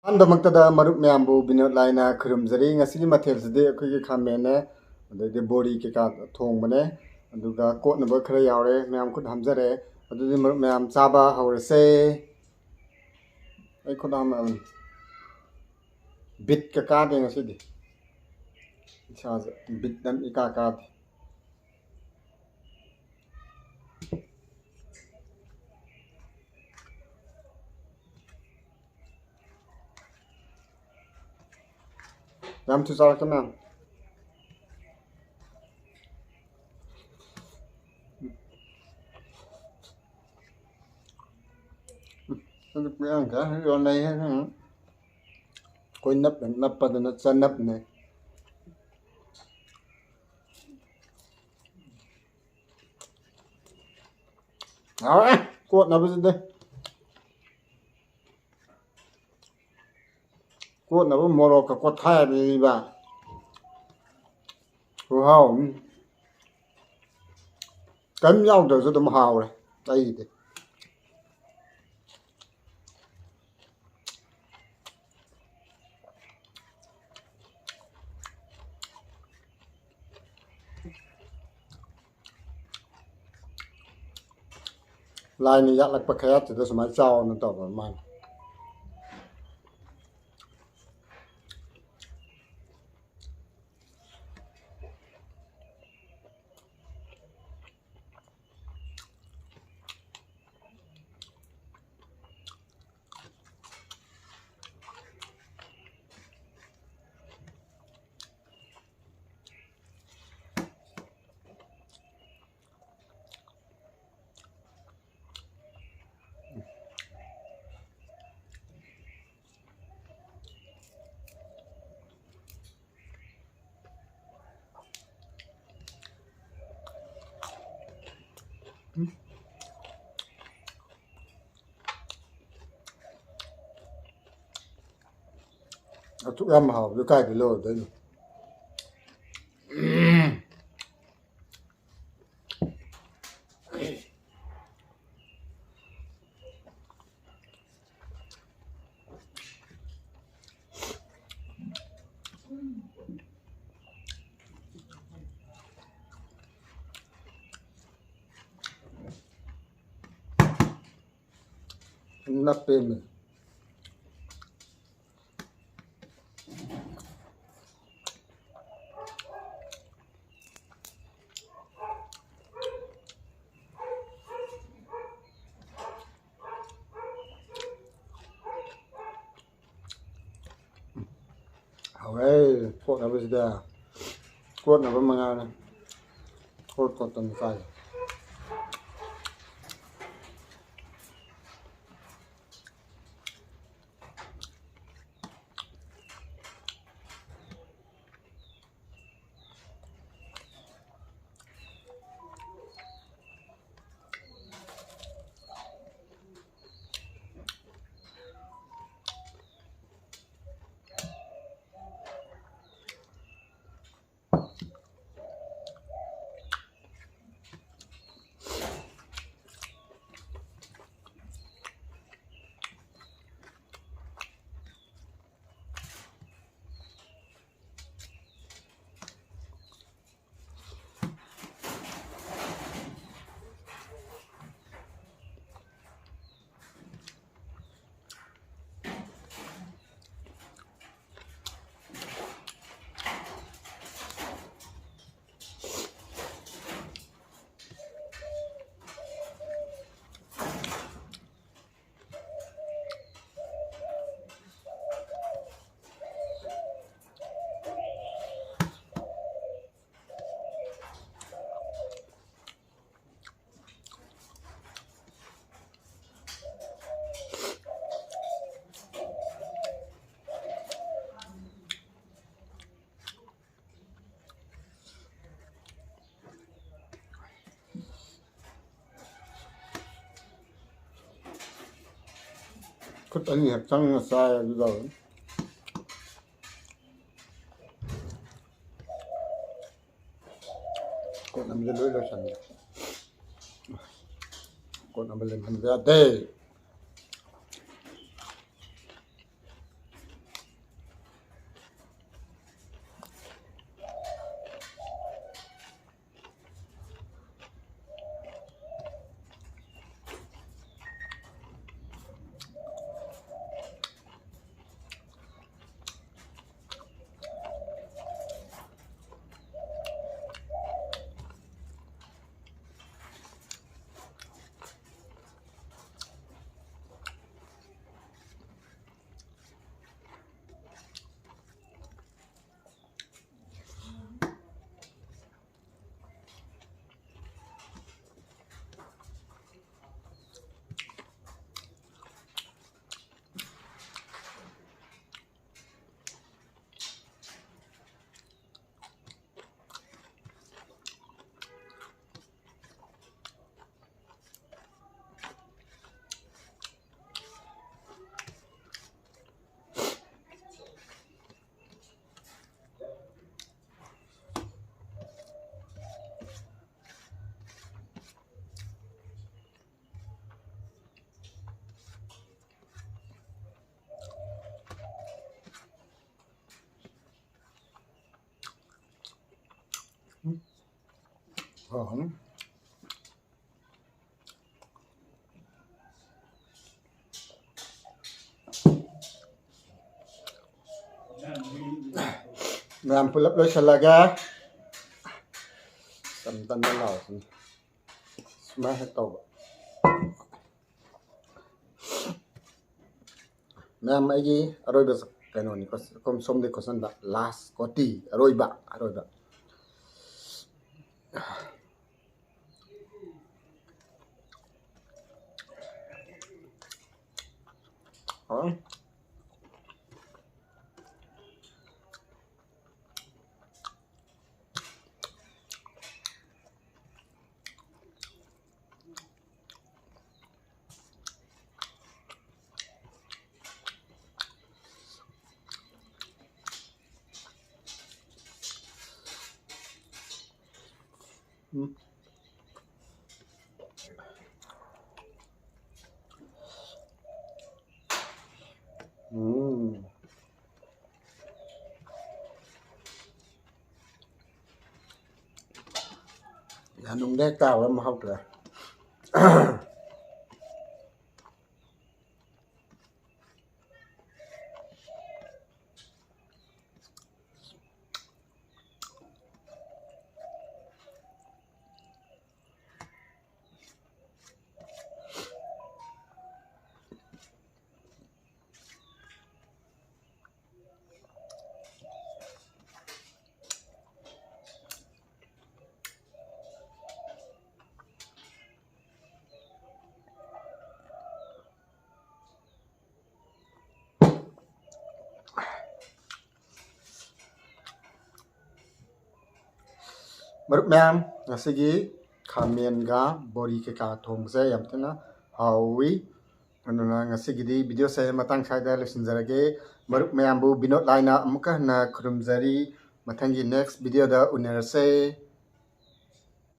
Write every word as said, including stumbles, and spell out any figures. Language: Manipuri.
ꯑꯍꯥꯟꯕꯃꯛꯇꯗ ꯃꯔꯨꯞ ꯃꯌꯥꯝꯕꯨ ꯕꯤꯅꯣꯗ ꯂꯥꯏꯅ ꯈꯨꯔꯨꯝꯖꯔꯤ꯫ ꯉꯁꯤꯒꯤ ꯃꯊꯦꯜꯁꯤꯗꯤ ꯑꯩꯈꯣꯏꯒꯤ ꯈꯥꯃꯦꯟꯅꯦ, ꯑꯗꯩꯗꯤ ꯕꯣꯔꯤ ꯀꯩꯀꯥ ꯊꯣꯡꯕꯅꯦ, ꯑꯗꯨꯒ ꯀꯣꯠꯅꯕ ꯈꯔ ꯌꯥꯎꯔꯦ, ꯃꯌꯥꯝ ꯈꯨꯠ ꯍꯥꯝꯖꯔꯦ꯫ ꯑꯗꯨꯗꯤ ꯃꯔꯨꯞ ꯃꯌꯥꯝ ꯆꯥꯕ ꯍꯧꯔꯁꯦ꯫ ꯑꯩ ꯈꯨꯠ ꯍꯥꯝꯃꯛꯑꯕꯅꯤ꯫ ꯕꯤꯠꯀ ꯀꯥꯗꯦ ꯉꯁꯤꯗꯤ꯫ ꯏꯁꯥꯁꯦ ꯕꯤꯠ ꯑꯃ ꯏꯀꯥ ꯀꯥꯗꯦ꯫ ꯌꯥꯝ ꯊꯨ ꯆꯥꯔꯛꯀꯅꯣ꯫ ꯑꯗꯨ ꯄꯨꯡꯌꯥꯡ ꯈꯔ ꯌꯣꯟꯅꯩ ꯍꯥꯏꯅ ꯑꯩꯈꯣꯏ ꯅꯞ ꯅꯞꯄꯗꯨꯅ ꯆꯅꯞꯅꯦ꯫ ꯍꯥꯎꯔꯦ꯫ ꯀꯣꯠꯅꯕꯁꯤꯗꯤ꯫ ꯀꯣꯠꯅꯕ ꯃꯣꯔꯣꯛꯀ ꯀꯣꯠꯊꯥꯏꯕꯤꯕ꯫ ꯈꯨꯍꯥꯎ ꯑꯃ꯫ ꯀꯔꯤꯝ ꯌꯥꯎꯗ꯭ꯔꯁꯨ ꯑꯗꯨꯝ ꯍꯥꯎꯔꯦ ꯑꯩꯒꯤꯗꯤ꯫ ꯂꯥꯏꯅ ꯌꯥꯠꯂꯛꯄ ꯈꯌꯥꯠꯇꯨꯗ ꯁꯨꯃꯥꯏꯅ ꯆꯥꯎꯅ ꯇꯧꯕ ꯃꯥꯅ꯫ ꯑꯗꯨꯛ ꯌꯥꯝ ꯍꯥꯎꯕꯗꯨ ꯀꯥꯏꯗ ꯂꯧꯔꯨꯗꯣꯏꯅꯣ? ꯄꯦꯟꯕꯅꯤ꯫ ꯍꯥꯎꯔꯦ꯫ ꯀꯣꯠꯅꯕꯁꯤꯗ ꯀꯣꯠꯅꯕ ꯃꯉꯥꯏꯔꯦ꯫ ꯀꯣꯠ ꯀꯣꯠꯇꯅ ꯆꯥꯏ꯫ ꯈꯨꯠ ꯑꯅꯤꯈꯛ ꯆꯪꯅ ꯆꯥꯏ ꯑꯗꯨ ꯇꯧꯔꯦ꯫ ꯀꯣꯠꯅꯕꯁꯦ ꯂꯣꯏ ꯂꯣꯏꯁꯟꯒꯦ꯫ ꯀꯣꯠꯅꯕ ꯂꯦꯝꯍꯟꯕ ꯌꯥꯗꯦ꯫ ꯑꯍꯨꯝ꯫ ꯃꯌꯥꯝ ꯄꯨꯂꯞ ꯂꯣꯏꯁꯤꯜꯂꯒ ꯇꯝ ꯇꯝꯅ ꯂꯥꯎꯁꯤꯅꯤ꯫ ꯁꯨꯃꯥꯏꯅ ꯍꯦꯛ ꯇꯧꯕ꯫ ꯃꯌꯥꯝ, ꯑꯩꯒꯤ ꯑꯔꯣꯏꯕ ꯀꯩꯅꯣꯅꯤꯀꯣ, ꯁꯣꯝꯗꯒꯤ ꯈꯣꯠꯆꯟꯕ ꯂꯥꯁ ꯀꯣꯇꯤ, ꯑꯔꯣꯏꯕ, ꯑꯔꯣꯏꯕ꯫ ꯎꯝ꯫ ꯎꯝ꯫ ꯌꯥꯅꯨꯡꯗ ꯍꯦꯛ ꯇꯥꯕ ꯃꯍꯥꯎ ꯇꯧꯋꯦ꯫ ꯃꯔꯨꯞ ꯃꯌꯥꯝ, ꯉꯁꯤꯒꯤ ꯈꯥꯃꯦꯟꯒ ꯕꯣꯔꯤ ꯀꯩꯀꯥ ꯊꯣꯡꯕꯁꯦ ꯌꯥꯝ ꯊꯤꯅ ꯍꯥꯎꯋꯤ꯫ ꯑꯗꯨꯅ ꯉꯁꯤꯒꯤꯗꯤ video ꯁꯦ ꯃꯇꯥꯡ ꯁ꯭ꯋꯥꯏꯗ ꯂꯣꯏꯁꯤꯟꯖꯔꯒꯦ꯫ ꯃꯔꯨꯞ ꯃꯌꯥꯝꯕꯨ ꯕꯤꯅꯣꯗ ꯂꯥꯏꯅ ꯑꯃꯨꯛꯀ ꯍꯟꯅ ꯈꯨꯔꯨꯝꯖꯔꯤ꯫ ꯃꯊꯪꯒꯤ next video ꯗ ꯎꯅꯔꯁꯦ꯫